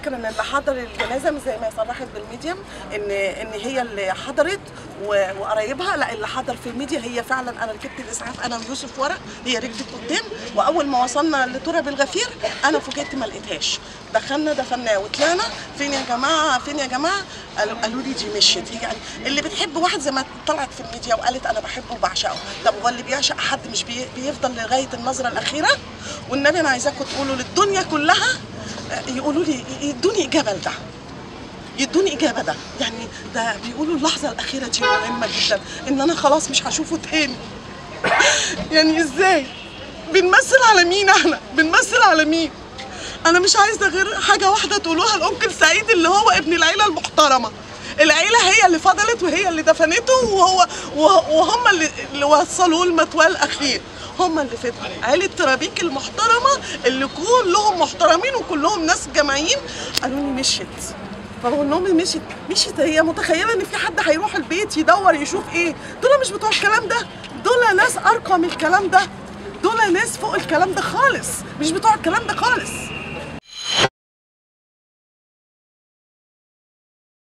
فاكره ان اللي حضر الجنازة مش زي ما صرحت بالميديا ان هي اللي حضرت وقرايبها، لا اللي حضر في الميديا هي فعلا. انا ركبت الاسعاف انا ويوسف ورا، هي ركبت قدام، واول ما وصلنا لتراب الغفير انا فوجئت ما لقيتهاش. دخلنا دفناه وطلعنا، فين يا جماعة فين يا جماعة؟ قالوا لي دي مشيت. يعني اللي بتحب واحد زي ما طلعت في الميديا وقالت انا بحبه وبعشقه، طب هو اللي بيعشق حد مش بيفضل لغاية النظرة الاخيرة؟ والنبي انا عايزاكم تقولوا للدنيا كلها، يقولوا لي يدوني اجابه لده، يدوني اجابه ده، يعني ده بيقولوا اللحظة الاخيرة دي مهمة جدا، ان انا خلاص مش هشوفه تاني. يعني ازاي؟ بنمثل على مين احنا؟ بنمثل على مين؟ انا مش عايزه غير حاجة واحدة تقولوها لانكل سعيد اللي هو ابن العيلة المحترمة. العيلة هي اللي فضلت وهي اللي دفنته، وهو وهم اللي وصلوه المثواه الاخير، هم اللي فضلوا. عيله ترابيك المحترمة اللي كلهم محترمين وكلهم ناس جامعيين، قالوا لي مشيت. فبقول لهم مشيت مشيت، هي متخيله ان في حد هيروح البيت يدور يشوف ايه؟ دول مش بتوع الكلام ده، دول ناس ارقى من الكلام ده، دول ناس فوق الكلام ده خالص، مش بتوع الكلام ده خالص.